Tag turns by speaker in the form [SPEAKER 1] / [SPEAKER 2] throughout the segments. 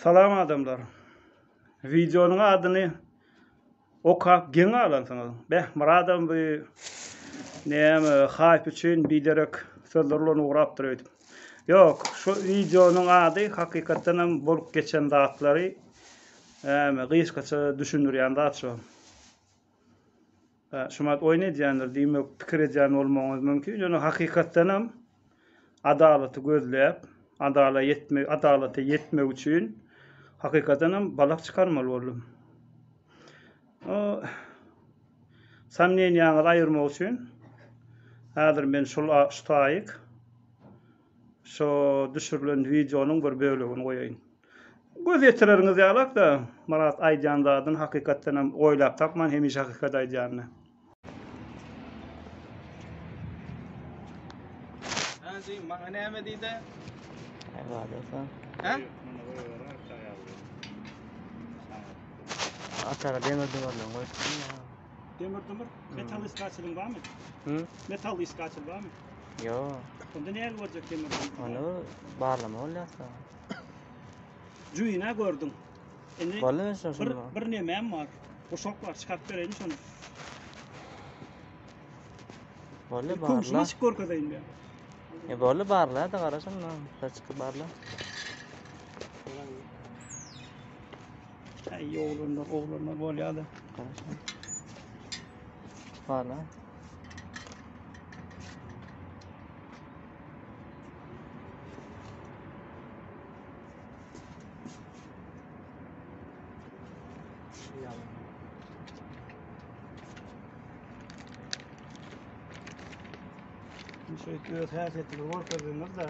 [SPEAKER 1] Salam adamlar. Wideonyň adyny okap geň galansyňyz. Beh, Myradam bu näme haýp üçin biderek sözler bilen ugrapdyr öýdüp. Ýok, şu wideonyň ady hakykatdan hem bolup geçen zatlary näme gysgaça düşündirýän zat şu. Şumat oýun edýändir diýmek pikir edýän bolmagyňyz mümkin. Ýöne hakykatdan hem adalaty gözläp, adala ýetmek, adalata ýetmek üçin hakykatdan hem balak çykarmaly boldum. O somneniýaňyzy aýyrmak üçin häzir men şul şu taýyk şo düşürilen wideonyň bir bölegini goýaýyn. Göz ýetireriňiz ýalak-da, Myrat aýdýan zadyny hakykatdan hem oýlap tapman hemişe hakykat aýdýanyny.
[SPEAKER 2] Hä jigim maňa näme diýdi?
[SPEAKER 3] Aýbadasa.
[SPEAKER 2] Hä?
[SPEAKER 3] Ataga demir dumarlaryny goýupdym ýa.
[SPEAKER 1] Demir dumur? Metal iskaçylyň barmy?
[SPEAKER 3] Hı?
[SPEAKER 1] Metal iskaçyl barmy?
[SPEAKER 3] Ýok.
[SPEAKER 1] Onda näl görjek demir dumur?
[SPEAKER 3] Ony barlama bolýarsa.
[SPEAKER 1] Jüýnä gördüň. Indi
[SPEAKER 3] Boldy men şo
[SPEAKER 1] bir,
[SPEAKER 3] şunda.
[SPEAKER 1] bir nemem bar. Guşak bar, çykaryp bereýin şony.
[SPEAKER 3] Boldy
[SPEAKER 1] Bir köwşümi
[SPEAKER 3] barla.
[SPEAKER 1] açyp görkezeýin ben.
[SPEAKER 3] E boldy barla da gara şunda. Saçky barla.
[SPEAKER 1] Äý oglanlar, oglanlar bolýar-da.
[SPEAKER 3] Gara şunda. Barla.
[SPEAKER 1] Şeýdip öz häsiýetiňizi görkezdiňiz-de.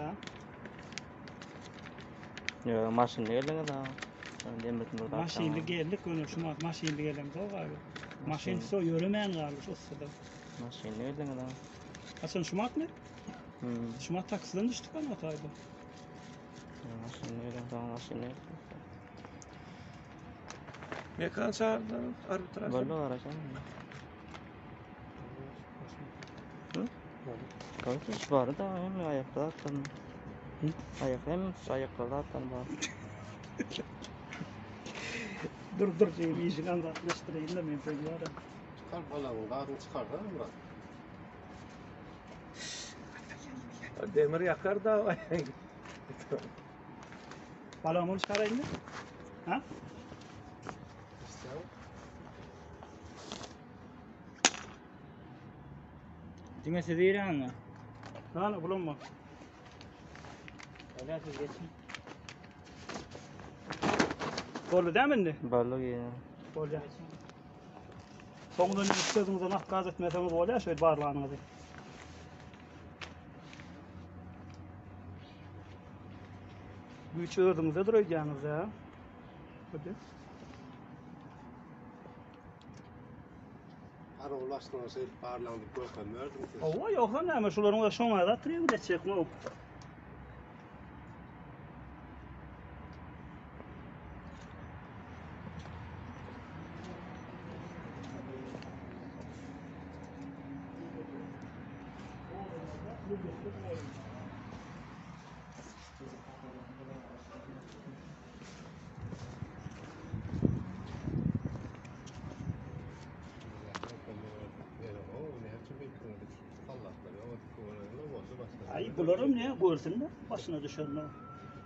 [SPEAKER 3] Ýok, maşynly geldiňiz ha.
[SPEAKER 1] Maşynly geldik, ýöne şu wagt maşynly gelemzok abi. Maşyn so ýöremän galdy şu yssyda.
[SPEAKER 3] Maşynly geldiňiz ha.
[SPEAKER 1] Haçan şu wagtmy?
[SPEAKER 3] Hmm.
[SPEAKER 1] Şu wagt taksiden düşdük ana taýda.
[SPEAKER 3] Maşynly geldiň, soň maşynly geldiň.
[SPEAKER 4] Mekan çağırdılar arbitraj.
[SPEAKER 3] Boldy garaşan. Hı? Gaýt iş bar da hem aýakda zatdan.
[SPEAKER 1] Hı?
[SPEAKER 3] Aýak hem şu aýakda zatdan bar.
[SPEAKER 1] Dur dur jigim işini aňsatlaşdyraýyn da men seni ýara.
[SPEAKER 5] Çykar balagyň zadyny çykarsana Murat.
[SPEAKER 4] Demir yakar da.
[SPEAKER 1] Balağımı çykaraýyn mı? Ha?
[SPEAKER 3] Diňe siz girýäňmi?
[SPEAKER 1] Hany bulanma.
[SPEAKER 3] Bolýar siz geçin.
[SPEAKER 1] Boldy dämi indi?
[SPEAKER 3] Boldy girýän.
[SPEAKER 1] Bolýar. Soňundan sözüňizden atkaz etmeseňiz bolýar şeýle barlanyňyzy. Güýç özüňizdedir öýdýäňiz-dä. Hadi.
[SPEAKER 5] Garawul başlygyna şeýdip barlaň diýip görkezme berdim siz.
[SPEAKER 1] Hawa, ýogsa näme, şularyň özi şoňa zat trýuk etjekmi? Aý bularam ne görsünler başyna düşenler.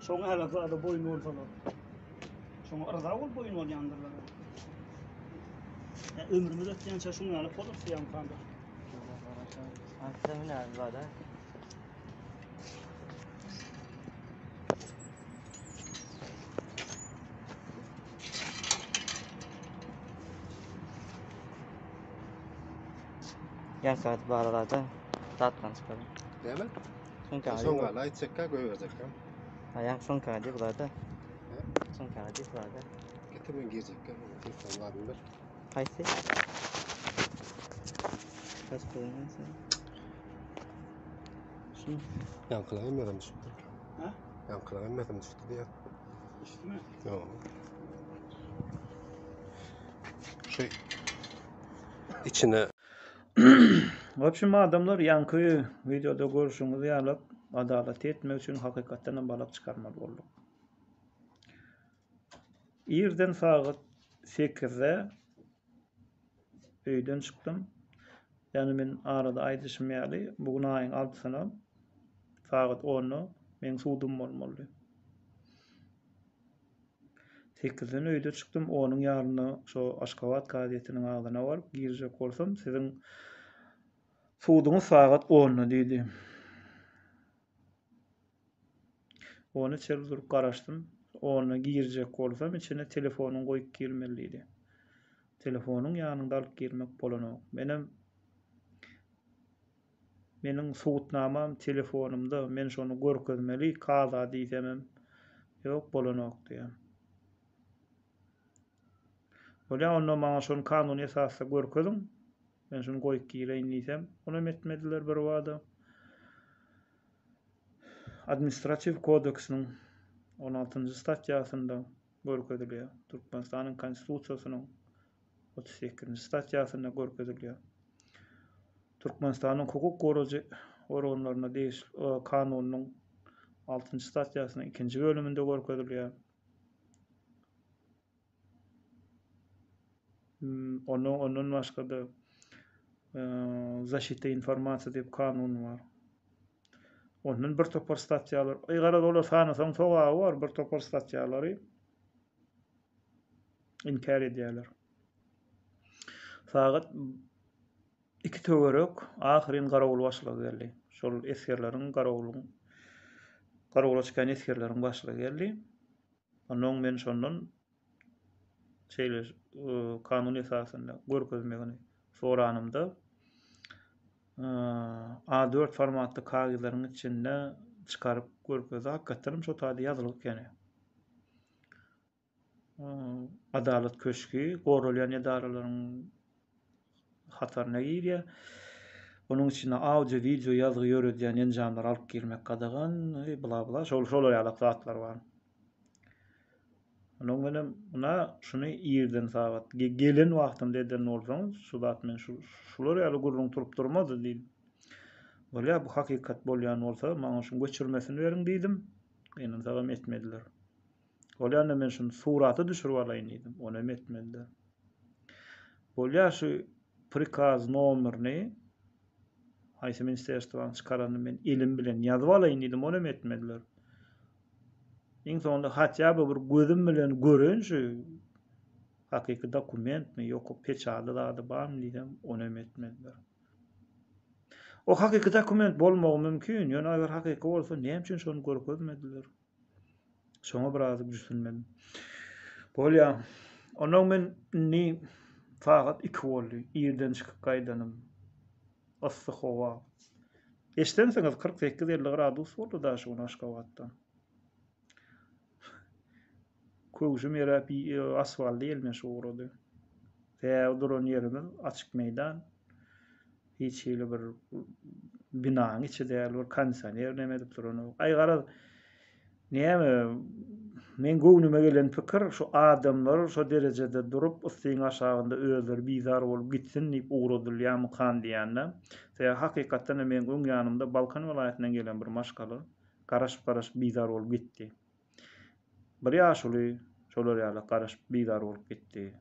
[SPEAKER 1] Şoňa häzir zada boýun bolsalar. Şoňa yrza bolup boýun bolýandyrlar. Ýa ömrümiz ötýänçä şuň ýaly bolarys ýaňkanda.
[SPEAKER 3] Aýtsa hünär bar-da. Ýaňky barada zatdan çykaryn.
[SPEAKER 5] Näme?
[SPEAKER 3] Soňky
[SPEAKER 5] Soňa aýtjakka goýberjekka.
[SPEAKER 3] Ha, ýaňky soňky diýip zada. Soňky diýip zada.
[SPEAKER 5] Getir men girjekka. Telefon zadyny ber.
[SPEAKER 3] Haýsy? Kaç pulun sen? Şunu.
[SPEAKER 5] Ýaňkylaň hemmesem düşüpdir.
[SPEAKER 1] Ha?
[SPEAKER 5] Ýaňkylaň hemmesem düşdi diýýär.
[SPEAKER 1] Düşdümi?
[SPEAKER 5] Ýok. Şu içine
[SPEAKER 1] W obşem adamlar ýaňky wideoda görşüňiz ýaly adalaty etmek üçin hakykatdan hem balak çykarmaly bolduk. Irden sagat sekizde öýden çykdym. Ýagny men arada aýdyşym ýaly, bu gün aýyň altysyna sagat onda meň sudum bolmalydy. Sekizden öýde çykdym, onuň ýarynda şo Aşgabat gazetiniň agzyna baryp girjek bolsam, siziň suduňyz sagat onda diýdi. Ona çenli durup garaşdym. Onda girjek bolsam, içine telefonyňy goýup girmeli diýdi. Telefonyň ýanyňda alyp girmek bolanok. Menem Meniň subutnamam telefonymda, men şony görkezmeli kaza diýsemem, ýok bolanok diýýär. Bolýa onda maňa şony kanuny esasda görkeziň, men şony goýup gireýin diýsem, onam etmediler birbada. Administratiw kodeksiniň on altynjy statýasynda görkezilýär, Türkmenistanyň Konstitusiýasynyň 38-nji statýasynda görkezilýär. Türkmenistanyň hukuk goraýjy organlaryna degişli kanunynyň altynjy statýasynyň ikinji bölüminde görkezilýär. Ondan ondan başga-da Zaşita informasiýa diýip kanun bar. Ondan bir topar statýalar, garaz olar sanasaň sogaby bar, bir topar statýalary inkär edýärler. Sagat 2 töwerek ahyryn garawul başlygy geldi. Şol esgerleriň garawulyň garawula çykan esgerleriň başlygy geldi. Ondan men şondan şeýle e, kanun esasynda görkezmegini soranymda A4 formatly kagyzlaryň içinde çykaryp görkezdi. Hakykatdan hem şo taýda ýazylgy ekeni. Adalat köşgi goralýan edaralaryň hataryna girýär. Onuň içinde audio, wideo ýazgy ýöredýän enjamlary alyp girmek gadagan, bla bla, şol şolar ýalak zatlar bar. Onuň menem muna şuny irden sagat gelen wagtymda eden bolsaňyz, şu zat men şu şular ýaly gürrüň turup durmazdy diýdim. Bolýar, bu hakykat bolýan bolsa, maňa şuň göçürmesini beriň diýdim. Gynansagam etmediler. Bolýanda men şuny surata düşürip alaýyn diýdim. Onam etmediler. Bolýar şu prikaz nomerini haýsy ministerstwanyň çykaranyny men elim bilen ýazyp alaýyn diýdim. Onam etmediler. Iň soňunda hatýa by bir gözüm bilen göreýin şu hakyky dokumentmi, ýok peçady zady barmy diýsem, onam etmediler. O hakyky dokument bolmagy mümkin, ýöne agar hakyky bolsa näme üçin şony görkezmediler? Şoňa birazajyk düşünmedim. Bolýa. Ondan men indi sagat 2 boldy. Irden çykyp gaýdanym. Yssy howa. Eşdensiňiz 48-50 gradus boldy da şu gün Aşgabatda. Köwşüm eräp asfalda ýelmeşip ugrady. Sebäbi duran ýerimiz açyk meýdan. Hiç hili bir binaň içi däl, bir kondisioner neme edip duranok. Aý garaz, näme, meň göwnüme gelen pikir şu adamlar şo derejede durup yssyň aşagynda özleri bizar bolup gitsin diýip ugradylýarmykan diýýän-de. Sebäbi hakykatdan-da meň öň ýanymda Balkan welaýatyndan gelen bir maşgala garaşyp-garaşyp bizar bolup gitdi. Bir ýaşuly şolar ýaly garaşyp bizar bolup gitdi.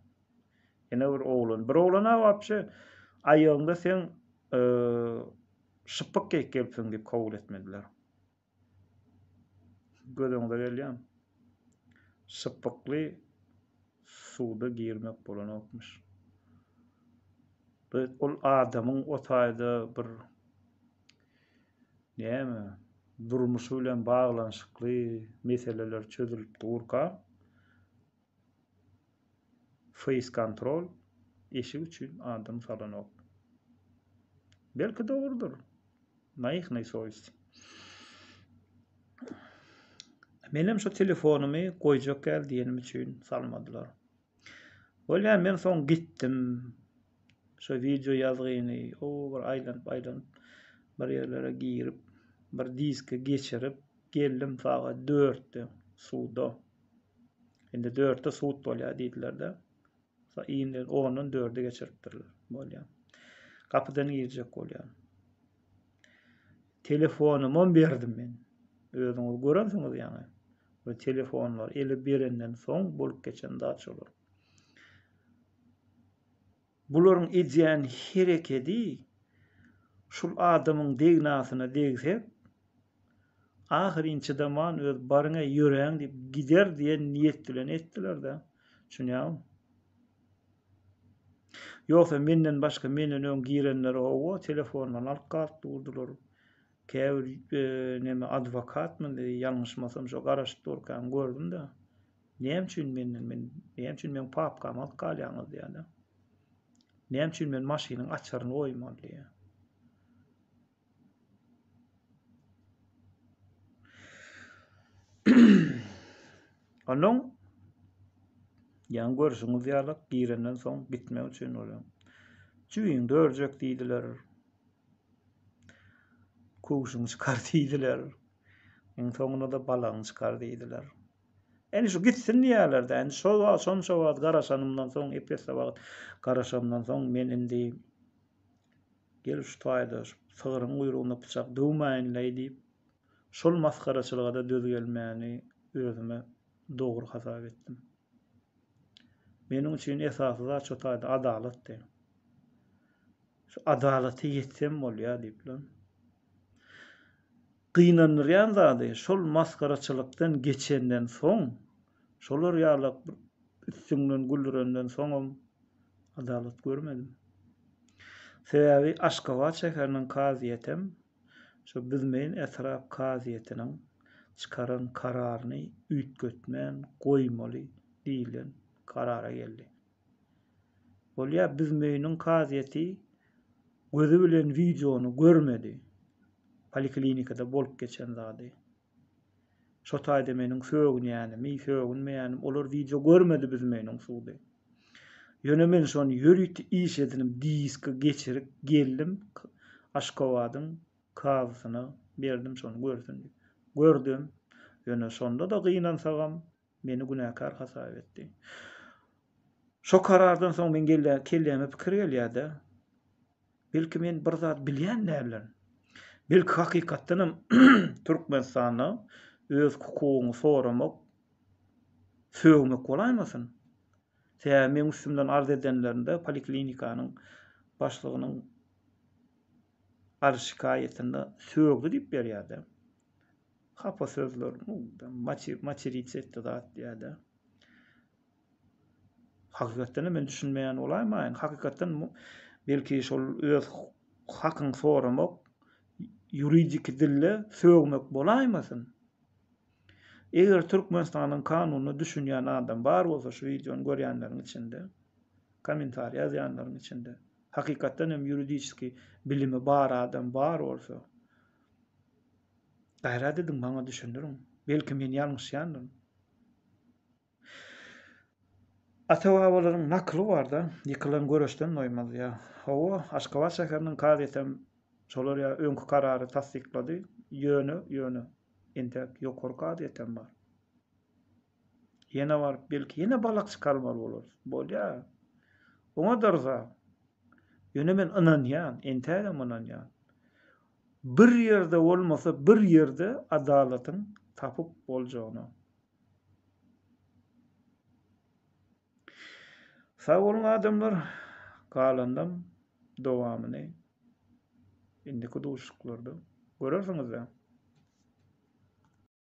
[SPEAKER 1] Ýene bir oglan, bir oglan-a wapşe aýagyňda seň şypbyk geýip gelipsiň diýip kabul etmediler. Göz öňüňize gelýärmi? Şypbykly suwda girmek bolanokmyş. Ol adamyň o taýda bir näme durmuşy bilen baglanyşykly meseleler çözülip durka Face kontrol eşik üçin adam salanok. Belki dogrudyr. Na ihnoý sowesti. Menem şu telefonymy goýjak gel diýenim üçin salmadylar. Bolýa men soň gitdim. Şo wideo ýazgyny o bir aýlanyp aýlanyp bir ýerlere girip bir diske geçirip geldim sagat dörtde suda. Indi dörtde sud bolýar diýdiler-de. Indi ondan dörde geçiripdirler. Bolýar. Gapydan girjek bolýar. Telefonumam berdim men. Özüňiz görensiňiz ýaňy. We telefonlary ele berenden soň bolup geçen zat şolar. Bularyň edýän herekedi şul adamyň degnasyna degsek, ahyryn çydaman öz baryňa ýöräň diýip gider diýen niýet bilen etdiler-dä. Düşünýäňmi? Ýogsa menden başga menden öň girenler hawa telefonlaryny alyp galyp durdular. Käbir neme adwokatmy ýalňyşmasam şo garaşyp durkam gördüm-de. Näme üçin menden men näme üçin meň papkamy alyp galýaňyz diýýär-de. Näme üçin men maşynyň açaryny goýmaly diýýär. Onnoň ýaňy görşüňiz ýaly girenden soň gitmek üçin bolýar. Jübiňi dörjek diýdiler. Köwşüňi çykar diýdiler. Iň soňunda-da balagyňy çykar diýdiler. Indi şu gitsin diýýärler-dä. Indi şo wagt, şonça wagt garaşanymdan soň, ep-esli wagt garaşanymdan soň men indi gel şu taýda şu sygryň guýrugyna pyçak döwmäýin-leý diýip, şol masgaraçylyga-da döz gelmäni özüme dogry hasap etdim. Meniň üçin esasy zat şo taýda adalatdy. Şu adalata ýetsem bolýar diýip lan. Gynandyrýan zady şol masgaraçylykdan geçenden soň, şolar ýalak bir üstüňden güldürenden soňam adalat görmedim. Sebäbi Aşgabat şäheriniň kazyýetem şo Büzmeýin etrap kazyýetiniň çykaran kararyny üýtgetmän goýmaly diýlen karara geldi. Bolýa Büzmeýiniň kazyýeti gözi bilen wideony görmedi. Poliklinikada bolup geçen zady. Şo taýda meniň sögünýänimi, sögünmeýänimi olar wideo görmedi Büzmeýiniň sudy. Ýöne men şony ýörite iş edinip diska geçirip geldim Aşgabadyň kazysyna berdim şony görsün diýip. Gördem. Ýöne şonda-da gynansagam Meni günäkär hasap etdi. Şo karardan soň meň gelýän kelläme pikir gelýär-de. Belki men bir zat bilýän däldirin. Belki hakykatdan hem Türkmenistanda öz hukugyňy soramak sögmek bolaýmasyn? Sebäbi meň üstümden arz edenlerinde poliklinikanyň başlygynyň arz-şikaýatynda sögdi diýip berýär-de. Hapa sözler, materits etdi zat diýýär-de. Hakykatdan men düşünmeýän bolaýmaýyn. Hakykatdan belki şol öz hakyňy soramak ýuridiki dilde sögmek bolaýmasyn. Eger Türkmenistanyň kanunyna düşünýän adam bar bolsa şu wideony görýänleriň içinde, kommentariý ýazýanlaryň içinde, hakykatdan hem ýuridiçeskiý bilimi bar adam bar bolsa, Gaýrat ediň maňa düşündiriň. Belki men ýalňyşýandyryn. Ata-babalaryň nakyly barda, ýykylan göreşden doýmaz diýýär. Hawa, Aşgabat şäheriniň kazyýetem şolar ýaly öňki karary tassyklady. Ýöne, ýöne entäk ýokary kazyýetem bar. Ýene baryp belki ýene balak çykarmaly bolarys. Bolýa. Oňa-da rza. Ýöne men ynanýan, entägem ynanýan. Bir ýerde bolmasa bir ýerde adalatyň tapyp boljagyna. Sag boluň adamlar, galanynam dowamyny indiki duşuşyklarda görersiňiz-dä.